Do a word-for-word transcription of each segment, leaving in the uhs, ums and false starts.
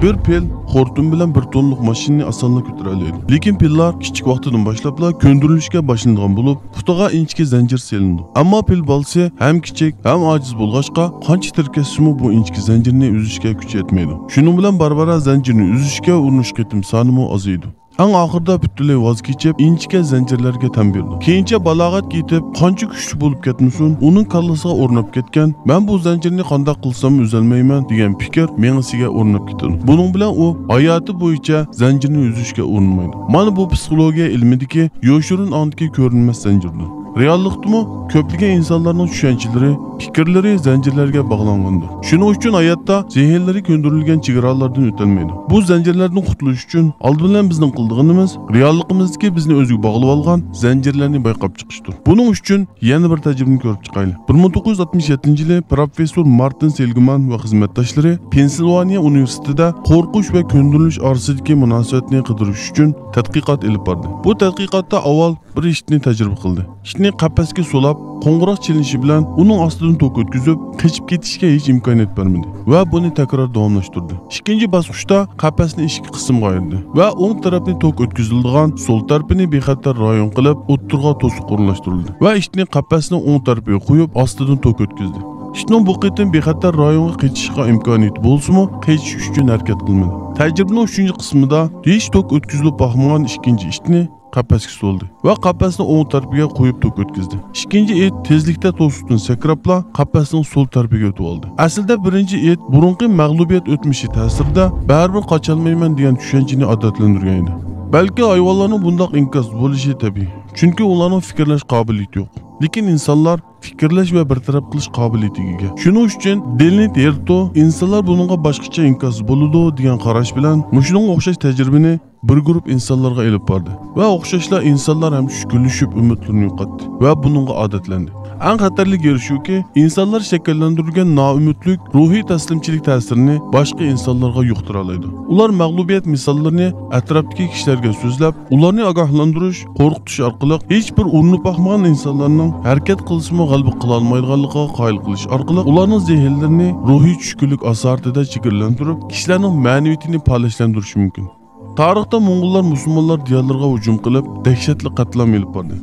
بىر پىل خورتۇم بىلەن بىر توننىلىق ماشىنىنى ئاسانلا كۆتۈرەلەيدۇ. لېكىن پىللار كىچىك ۋاقتىدىن باشلاپلا كۆندۈرۈلۈشكە باشلىنىدىغان بولۇپ، پۇتىغا ئىنچىكە زەنجىر سېلىنىدۇ. ئەمما پىل بالىسى ھەم كىچىك، ھەم ئاجىز بولغاچقا، قانچە تىركەشسىمۇ بۇ ئىنچىكە زەنجىرنى ئۈزۈشكە كۈچى يەتمەيدۇ. شۇنىڭ بىلەن بارا-بارا زەنجىرنى ئۈزۈشكە ئۇرۇنۇش قېتىم سانىمۇ ئازىيىدۇ. ئەڭ ئاخىرىدا پۈتۈنلەي ۋاز كېچىپ، ئىنچىكە زەنجىرلەرگە تەن بېرىدۇ. كېيىنچە بالاغەتكە يېتىپ، قانچە كۈچلۈك بولۇپ كەتمىسۇن، ئۇنىڭ كاللىسىغا ئورناپ كەتكەن، «مەن بۇ زەنجىرنى قانداق قىلسام ئۈزەلمەيمەن» دېگەن پىكىر مېڭىسىگە ئورناپ كېتىدۇ. بۇنىڭ بىلەن ئۇ ھاياتى بويىچە زەنجىرنى ئۈزۈشكە ئۇرۇنمايدۇ. مانا بۇ پسىخولوگىيە ئىلمىدىكى يوشۇرۇن ئاڭدىكى كۆرۈنمەس زەنجىردۇر. رېئاللىقتىمۇ كۆپلىگەن ئىنسانلارنىڭ چۈشەنچىلىرى، پىكىرلىرى زەنجىرلەرگە باغلانغاندۇر. شۇنىڭ ئۈچۈن ھاياتتا زېھىنلىرى كۆندۈرۈلگەن چېگرالاردىن ئۆتەلمەيدۇ. بۇ زەنجىرلەردىن قۇتۇلۇش ئۈچۈن ئالدى بىلەن بىزنىڭ قىلىدىغىنىمىز رېئاللىقىمىزدىكى بىزنى ئۆزىگە باغلىۋالغان زەنجىرلەرنى بايقاپ چىقىشتۇر. بۇنىڭ ئۈچۈن يەنە بىر تەجرىبىنى كۆرۈپ چىقايلى. بىر مىڭ توققۇز يۈز ئاتمىش يەتتىنچى يىلى پروفېسسور مارتىن سېلگىمان ۋە خىزمەتداشلىرى پېنسىلۋانىيە ئۇنىۋېرسىتېتىدا قورقۇش ۋە كۆندۈرۈلۈش ئارىسىدىكى مۇناسىۋەتنى قىدىرىش ئۈچۈن تەتقىقات ئېلىپ باردى. بۇ تەتقىقاتتا ئاۋۋال بىر ئىتنى تەجرىبە قىلدى. ئىتنى قەپەسكە سولاپ، قوڭغۇراق چېلىنىشى بىلەن ئۇنىڭ ئاستىدىن توك ئۆتكۈزۈپ، قېچىپ كېتىشكە ھېچ ئىمكانىيەت بەرمىدى ۋە بۇنى تەكرار داۋاملاشتۇردى. ئىككىنچى باسقۇچتا قەپەسنى ئىككى قىسىمغا ئايرىدى ۋە ئوڭ تەرەپنى توك ئۆتكۈزۈلىدىغان، سول تەرىپىنى بىخەتەر رايون قىلىپ، ئوتتۇرىغا توسۇق ئورۇنلاشتۇرۇلدى ۋە ئىتنى قەپەسنىڭ ئوڭ تەرىپىگە قويۇپ، ئاستىدىن توك ئۆتكۈزدى. ئىتنىڭ بۇ قېتىم بىخەتەر رايونغا قېچىشقا ئىمكانىيىتى بولسىمۇ، قېچىش ئۈچۈن ھەرىكەت قىلمىدى. تەجرىبىنىڭ ئۈچىنچى قىسمىدا ھېچ توك ئۆتكۈزۈلۈپ باقمىغان ئىككىنچى ئىتنى قەپەسكە سولدى ۋە قەپەسنىڭ ئوڭ تەرىپىگە قويۇپ توك ئۆتكۈزدى. ئىككىنچى ئىت تېزلىكتە توسۇقتىن سەكرەپلا قەپەسنىڭ سول تەرىپىگە ئۆتۈۋالدى. ئەسلىدە بىرىنچى ئىت بۇرۇنقى مەغلۇبىيەت ئۆتمۈشى تەسىرىدە بەرىبىر قاچالمايمەن دېگەن چۈشەنچىنى ئادەتلەندۈرگەن ئىدى. بەلكى ھايۋانلارنىڭ بۇنداق ئىنكاس بولۇشى تەبىئىي. چۈنكى ئۇلارنىڭ پىكىرلەش قابىلىيىتى يوق. لېكىن ئىنسانلار پىكىرلەش ۋە بىر تەرەپ قىلىش قابىلىيىتىگە ئىگە. شۇنىڭ ئۈچۈن دېنىل دېرتو ئىنسانلار بۇنىڭغا باشقىچە ئىنكاس بولىدۇ دېگەن قاراش بىلەن مۇشۇنىڭغا ئوخشاش تەجرىبىنى بىر گۇرۇپ ئىنسانلارغا ئېلىپ باردى ۋە ئوخشاشلا ئىنسانلار ھەم چۈشكۈنلىشىپ ئۈمىدلىرىنى يوقاتتى ۋە بۇنىڭغا ئادەتلەندى. ئەڭ خەتەرلىك يېرى شۇكى، ئىنسانلار شەكىللەندۈرگەن نائۈمىدلىك روھىي تەسلىمچىلىك تەسىرىنى باشقا ئىنسانلارغا يۇقتۇرالايدۇ. ئۇلار مەغلۇبىيەت مىساللىرىنى ئەتراپتىكى كىشىلەرگە سۆزلەپ، ئۇلارنى ئاگاھلاندۇرۇش، قورقۇتۇش ئارقىلىق ھېچبىر ئۇرۇنۇپ باقمىغان ئىنسانلارنىڭ ھەرىكەت قىلسىمۇ غەلىبە قىلالمايدىغانلىقىغا قايىل قىلىش ئارقىلىق ئۇلارنىڭ زېھىنلىرىنى روھىي چۈشكۈنلۈك ئاسارىتىدە چىگىرلەندۈرۈپ، كىشىلەرنىڭ مەنىۋىيىتىنى پالەچلەندۈرۈشى مۇمكىن. تارىختا موڭغۇللار مۇسۇلمانلار دىيارلىرىغا ھۇجۇم قىلىپ، دەھشەتلىك قەتلىئام ئېلىپ باردى.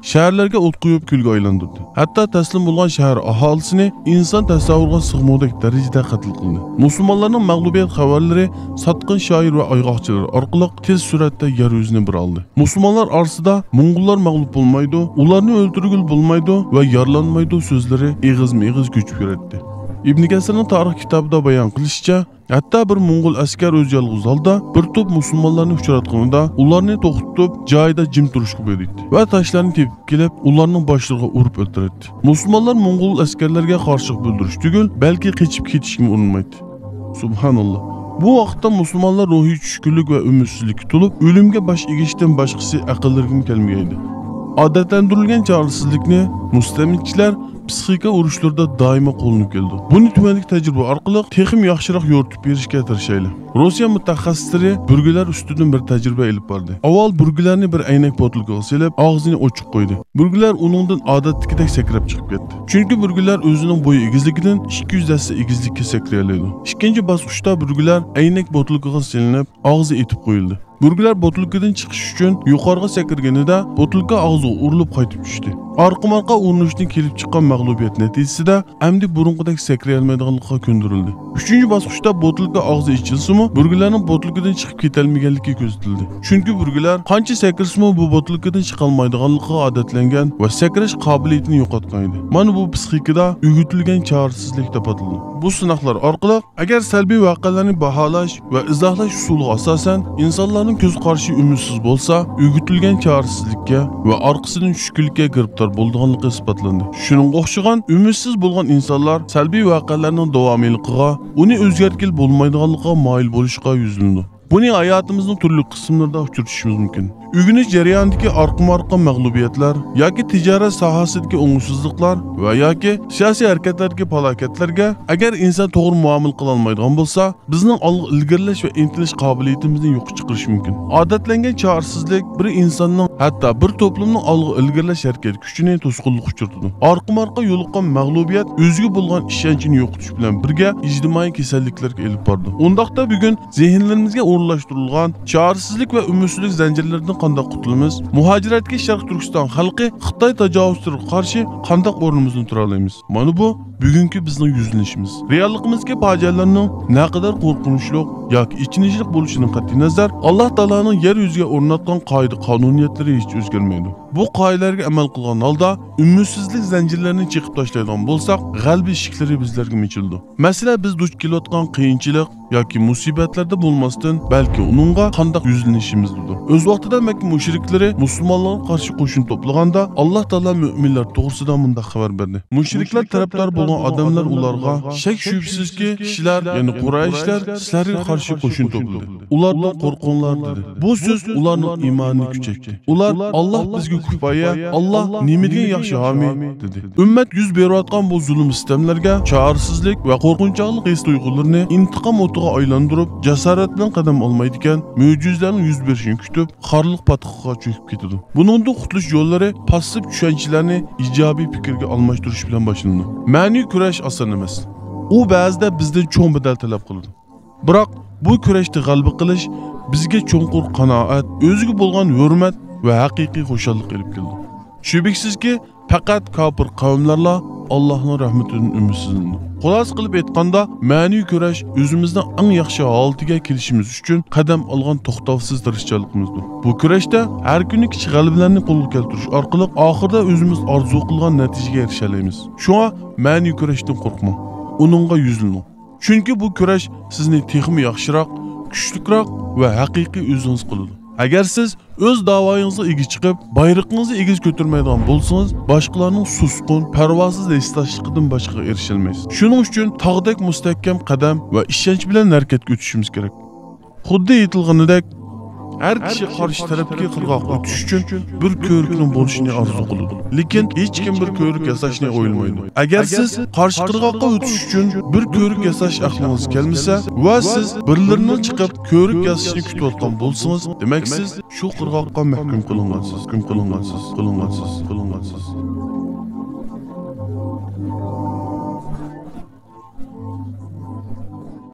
شەھەرلەرگە ئوت قويۇپ، كۈلگە ئايلاندۇردى. ھەتتا تەسلىم بولغان شەھەر ئاھالىسىنى ئىنسان تەسەۋۋۇرىغا سىغمىغۇدەك دەرىجىدە قەتل قىلدى. مۇسۇلمانلارنىڭ مەغلۇبىيەت خەۋەرلىرى ساتقىن شائىر ۋە ئايغاقچىلار ئارقىلىق تېز سۈرئەتتە يەر يۈزىنى بىر ئالدى. مۇسۇلمانلار ئارىسىدا «موڭغۇللار مەغلۇپ بولمايدۇ، ئۇلارنى ئۆلتۈرگىلى بولمايدۇ ۋە يارىلانمايدۇ» سۆزلىرى ئېغىزمۇ ئېغىز كۆچۈپ يۈرەتتى. ئىبن كەسىرنىڭ تارىخ كىتابىدا بايان قىلىشىچە، ھەتتا بىر موڭغۇل ئەسكەر ئۆزى يالغۇز ھالدا بىر توپ مۇسۇلمانلارنى ئۇچراتقىنىدا، ئۇلارنى توختىتىپ، جايىدا جىم تۇرۇشقا بۇيرۇيتتى ۋە تاشلارنى تېپىپ كېلىپ، ئۇلارنىڭ باشلىرىغا ئۇرۇپ ئۆلتۈرەتتى. مۇسۇلمانلار موڭغۇل ئەسكەرلەرگە قارشىلىق بىلدۈرۈش تۈگۈل، بەلكى قېچىپ كېتىشكىمۇ ئۇرۇنمايتتى. سۇبھاناللا. بۇ ۋاقىتتا مۇسۇلمانلار روھىي چۈشكۈنلۈك ۋە ئۈمىدسىزلىككە تولۇپ، ئۆلۈمگە باش ئېگىشتىن باشقىسى ئەقىللىرىگىمۇ كەلمىگەن ئىدى. ئادەتلەندۈرۈلگەن چارىسىزلىكنى مۇستەملىكىچىلەر پسىخىكا ئۇرۇشلىرىدا دائىما قوللىنىپ كېلىدۇ. بۇنى تۆۋەندىكى تەجرىبە ئارقىلىق تېخىمۇ ياخشىراق يورۇتۇپ بېرىشكە تىرىشايلى. روسىيە مۇتەخەسسىسلىرى بۈرگىلەر ئۈستىدىن بىر تەجرىبە ئېلىپ باردى. ئاۋۋال بۈرگىلەرنى بىر ئەينەك بوتۇلكىغا سېلىپ، ئاغزىنى ئوچۇق قويدى. بۈرگىلەر ئۇنىڭدىن ئادەتتىكىدەك سەكرەپ چىقىپ كەتتى. چۈنكى بۈرگىلەر ئۆزىنىڭ بويى ئېگىزلىكىدىن ئىككى يۈز ھەسسە ئېگىزلىككە سەكرىيەلەيدۇ. ئىككىنچى باسقۇچتا بۈرگىلەر ئەينەك بوتۇلكىغا سېلىنىپ، ئاغزى ئېتىپ قويۇلدى. بۈرگىلەر بوتۇلكىدىن چىقىش ئۈچۈن يۇقارىغا سەكرىگىنىدە، بوتۇلكا ئاغزىغا ئۇرۇلۇپ قايتىپ چۈشتى. ئارقىمۇ-ئارقا ئۇرۇنۇشتىن كېلىپ چىققان مەغلۇبىيەت نەتىجىسىدە، ئەمدى بۇرۇنقىدەك سەكرىيەلمەيدىغانلىقىغا كۆندۈرۈلدى. ئۈچىنچى باسقۇچتا بوتۇلكا ئاغزى ئېچىلسىمۇ، بۈرگىلەرنىڭ بوتۇلكىدىن چىقىپ كېتەلمىگەنلىكى كۆزىتىلدى. چۈنكى بۈرگىلەر قانچە سەكرىسىمۇ بۇ بوتۇلكىدىن چىقالمايدىغانلىقىغا ئادەتلەنگەن ۋە سەكرەش قابىلىيىتىنى يوقاتقان ئىدى. مانا بۇ پسىخىكىدا ئۆگىتىلگەن چارىسىزلىك دەپ ئاتىلىدۇ. بۇ سىناقلار ئارقىلىق ئەگەر سەلبىي ۋەقەلەرنى باھالاش ۋە ئىزاھلاش ئۇسۇلىغا ئاساسەن، ئىنسانلارنىڭ كۆز قارىشى ئۈمىدسىز بولسا، ئۆگىتىلگەن چارىسىزلىككە ۋە ئارقىسىدىن چۈشكۈنلۈككە گىرىپتار بولىدىغانلىقى ئىسپاتلاندى. شۇنىڭغا ئوخشىغان ئۈمىدسىز بولغان ئىنسانلار سەلبىي ۋەقەلەرنىڭ داۋامىيلىقىغا، ئۇنى ئۆزگەرتكىلى بولمايدىغانلىقىغا مايىل بولۇشقا يۈزلىنىدۇ. بۇنى ھاياتىمىزنىڭ تۈرلۈك قىسىملىرىدا ئۇچرىتىشىمىز مۇمكىن. ئۆگىنىش جەريانىدىكى ئارقىمۇ-ئارقا مەغلۇبىيەتلەر ياكى تىجارەت ساھەسىدىكى ئوڭۇشسىزلىقلار ۋە ياكى سىياسىي ھەرىكەتلەردىكى پالاكەتلەرگە ئەگەر ئىنسان توغرا مۇئامىلە قىلالمايدىغان بولسا، بىزنىڭ ئالغا ئىلگىرىلەش ۋە ئىنتىلىش قابىلىيىتىمىزنى يوققا چىقىرىشى مۇمكىن. ئادەتلەنگەن چارىسىزلىك بىر ئىنساننىڭ، ھەتتا بىر توپلۇمنىڭ ئالغا ئىلگىرىلەش ھەرىكەت كۈچىنى توسقۇنلۇققا ئۇچرىتىدۇ. ئارقىمۇ-ئارقا يولۇققان مەغلۇبىيەت ئۆزىگە بولغان ئىشەنچنى يوقىتىش بىلەن بىرگە ئىجتىمائىي كېسەللىكلەرگە ئېلىپ بارىدۇ. ئۇنداقتا بۈگۈن زېھىنلىرىمىزگە ئورۇنلاشتۇرۇلغان چارىسىزلىك ۋە ئۈمىدسىزلىك زەنجىرلىرىدىن قانداق قۇتۇلىمىز؟ مۇھاجىرەتكە شەرقىي تۈركىستان خەلقى خىتاي تاجاۋۇزچىلىرىغا قارشى قانداق ئورنىمىزنى تۇرالايمىز؟ مانا بۇ بۈگۈنكى بىزنىڭ يۈزلىنىشىمىز. رېئاللىقىمىزدىكى پاجىئەلەرنىڭ نەقەدەر قورقۇنچلۇق ياكى ئېچىنىشلىق بولۇشىدىن قەتئىينەزەر، ئاللا تائالانىڭ يەر يۈزىگە ئورناتقان قائىدە-قانۇنىيەتلىرى ھېچ ئۆزگەرمەيدۇ. بۇ قائىدىلەرگە ئەمەل قىلغان ھالدا ئۈمىدسىزلىك زەنجىرلىرىنى چېقىپ تاشلايدىغان بولساق، غەلىبە ئىشىكلىرى بىزلەرگە ئېچىلىدۇ. مەسىلەن، بىز دۇچ كېلىۋاتقان قىيىنچىلىق ياكى مۇسىبەتلەردە بولماستىن، بەلكى ئۇنىڭغا قانداق يۈزلىنىشىمىزدىدۇر. ئۆز ۋاقتىدا مەككە مۇشرىكلىرى مۇسۇلمانلارغا قارشى قوشۇن توپلىغاندا، ئاللا تائالا مۆمىنلەر توغرىسىدا مۇنداق خەۋەر بەردى: مۇشرىكلار تەرەپدار بولغان ئادەملەر ئۇلارغا، شەك-شۈبھىسىزكى، كىشىلەر، يەنى قۇرەيشلەر سىلەرگە قارشى قوشۇن توپلىدى. ئۇلاردىن قورقۇڭلار، دېدى. بۇ سۆز ئۇلارنىڭ ئىمانىنى كۈچەيتتى. ئۇلار، ئاللا بىزگە كۇپايە، ئاللا نېمە دېگەن ياخشى ھامىي، دېدى. ئۈممەت يۈز بېرىۋاتقان بۇ زۇلۇم-سىتەملەرگە چارىسىزلىك ۋە قورقۇنچاقلىق ھېس-تۇيغۇلىرىنى ئىنتىقام ئوتىغا ئايلاندۇرۇپ، جاسارەت بىلەن قەدەم ئالمايدىكەن، مۆجىزىلەرنىڭ يۈز بېرىشىنى كۈتۈپ، خارلىق پاتقىقىغا چۆكۈپ كېتىدۇ. بۇنىڭدىن قۇتۇلۇش يوللىرى پاسسىپ چۈشەنچىلەرنى ئىجابىي پىكىرگە ئالماشتۇرۇش بىلەن باشلىنىدۇ. مەنىۋى كۈرەش ئاسان ئەمەس. ئۇ بەزىدە بىزدىن چوڭ بەدەل تەلەپ قىلىدۇ. بىراق بۇ كۈرەشتە غەلىبە قىلىش بىزگە چوڭقۇر قانائەت، ئۆزىگە بولغان ھۆرمەت ۋە ھەقىقىي خۇشاللىق ئېلىپ كېلىدۇ. شۈبھىسىزكى، پەقەت كاپىر قەۋملەرلا ئاللاھنىڭ رەھمىتىدىن ئۈمىدسىزلىنىدۇ. خۇلاسە قىلىپ ئېيتقاندا، مەنىۋى كۈرەش ئۆزىمىزنىڭ ئەڭ ياخشى ھالىتىگە كېلىشىمىز ئۈچۈن قەدەم ئالغان توختاۋسىز تىرىشچانلىقىمىزدۇر. بۇ كۈرەشتە ھەر كۈنى كىچىك غەلىبىلەرنى قولغا كەلتۈرۈش ئارقىلىق ئاخىرىدا ئۆزىمىز ئارزۇ قىلغان نەتىجىگە ئېرىشەلەيمىز. شۇڭا مەنىۋى كۈرەشتىن قورقماڭ، ئۇنىڭغا يۈزلىنىڭ. چۈنكى بۇ كۈرەش سىزنى تېخىمۇ ياخشىراق، كۈچلۈكرەك ۋە ھەقىقىي ئۆزىڭىز قىلىدۇ. ئەگەر سىز ئۆز داۋايىڭىزغا ئىگە چىقىپ، بايرىقىڭىزنى ئېگىز كۆتۈرمەيدىغان بولسىڭىز، باشقىلارنىڭ سۇسقۇن، پەرۋاسىز ھېسداشلىقىدىن باشقىغا ئېرىشەلمەيسىز. شۇنىڭ ئۈچۈن تاغدەك مۇستەھكەم قەدەم ۋە ئىشەنچ بىلەن ھەرىكەتكە ئۆتۈشىمىز كېرەك. خۇددى ئېيتىلغىنىدەك، ھەر كىشى قارشى تەرەپتىكى قىرغاققا ئۆتۈش ئۈچۈن بىر كۆۋرۈكنىڭ بولۇشىنى ئارزۇ قىلىدۇ. لېكىن ھېچكىم بىر كۆۋرۈك ياساشنى ئويلىمايدۇ. ئەگەر سىز قارشى قىرغاققا ئۆتۈش ئۈچۈن بىر كۆۋرۈك ياساش ئەقلىڭىزگە كەلمىسە ۋە سىز بىرلىرىنىڭ چىقىپ كۆۋرۈك ياسىشىنى كۈتۈۋاتقان بولسىڭىز، دېمەك سىز شۇ قىرغاققا مەھكۇم قىلىنغانسىز، ھۆكۈم قىلىنغانسىز، قىلىنغانسىز، قىلىنغانسىز.